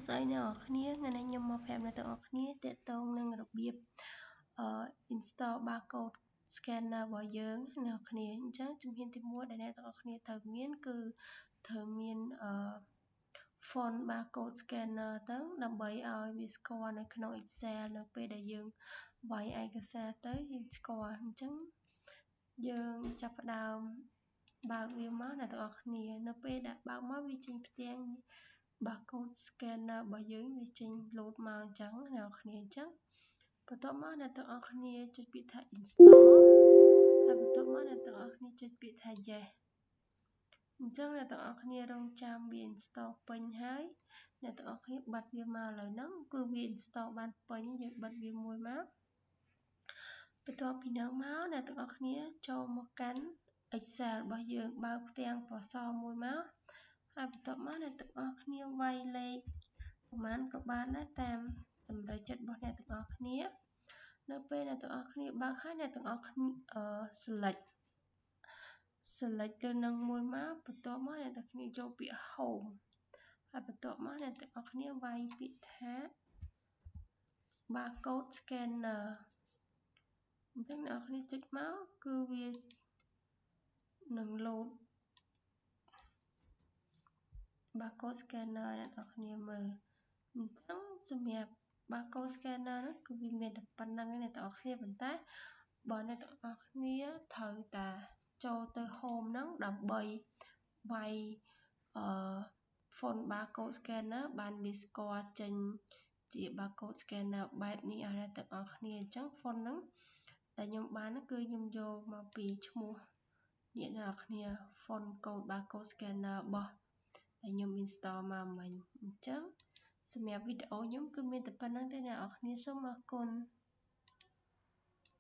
ស្តីអ្នកនរគ្នាថ្ងៃនេះខ្ញុំមកប្រាប់អ្នកទាំងអស់គ្នាទាក់ទងនឹងរបៀប install barcode scanner របស់យើងអ្នកនរគ្នាអញ្ចឹងជំហានទី1ដែលអ្នកទាំងអស់គ្នាត្រូវមានគឺត្រូវមានfont barcode scanner ទៅដើម្បីឲ្យវាស្គាល់នៅក្នុង Excel នៅពេលដែលយើងវាយឯកសារទៅយើងស្គាល់អញ្ចឹងយើងចាប់ផ្ដើមបើកវាមកអ្នកទាំងអស់គ្នានៅពេលដែលបើកមកវាចេញផ្ទាំង barcode scanner របស់យើងវាចេញលោតមកអញ្ចឹងអ្នកនរគ្នាអញ្ចឹងបន្ទាប់មកអ្នកទាំងអស់គ្នាចុចពាក្យថា install ហើយបន្ទាប់មកអ្នកទាំងអស់គ្នាចុចពាក្យថា yes អញ្ចឹងអ្នកទាំងអស់គ្នារងចាំវា install ពេញហើយអ្នកទាំងអស់គ្នាបិទវាមកឥឡូវហ្នឹងគឺវា install បានពេញយើងបិទវាមួយមកបន្ទាប់ពីនោះមកអ្នកទាំងអស់គ្នាចូលមកកាន់ Excel របស់យើងបើកផ្ទាំងពណ៌សមួយមកហើយបន្ទាប់មកអ្នកទាំងអស់គ្នាវាយលេខប្រហែលក៏បានដែរតាមតម្រូវចិត្តរបស់អ្នកទាំងអស់គ្នានៅពេលអ្នកទាំងអស់គ្នាបើកហើយអ្នកទាំងអស់គ្នាselect ទៅនឹងមួយមកបន្ទាប់មកអ្នកទាំងគ្នាចូលពាក្យ home ហើយបន្ទាប់មកអ្នកទាំងអស់គ្នាវាយពាក្យថា barcode scanner អញ្ចឹងអ្នកនរគ្នាចុចមកគឺវានឹង load barcode scanner អ្នកនរគ្នាមើលអញ្ចឹងសម្រាប់ barcode scanner ហ្នឹងគឺវាមានតែប៉ុណ្្នឹងឯងអ្នកទាំងអស់គ្នាប៉ុន្តែបើអ្នកទាំងអស់គ្នាត្រូវតែចូលទៅ home ហ្នឹងដើម្បីវាយអឺ font barcode scanner បានវាស្គាល់ចេញជា barcode scanner បែបនេះឲ្យអ្នកទាំងអស់គ្នាអញ្ចឹង font ហ្នឹងដែលខ្ញុំបានហ្នឹងគឺខ្ញុំយកមកពីឈ្មោះអ្នកនរគ្នា font code barcode scanner របស់ដែលខ្ញុំ install មកមិញអញ្ចឹងសម្រាប់វីដេអូខ្ញុំគឺមានតែប៉ុណ្្នឹងទេអ្នកនរគ្នាសូមអរគុណ។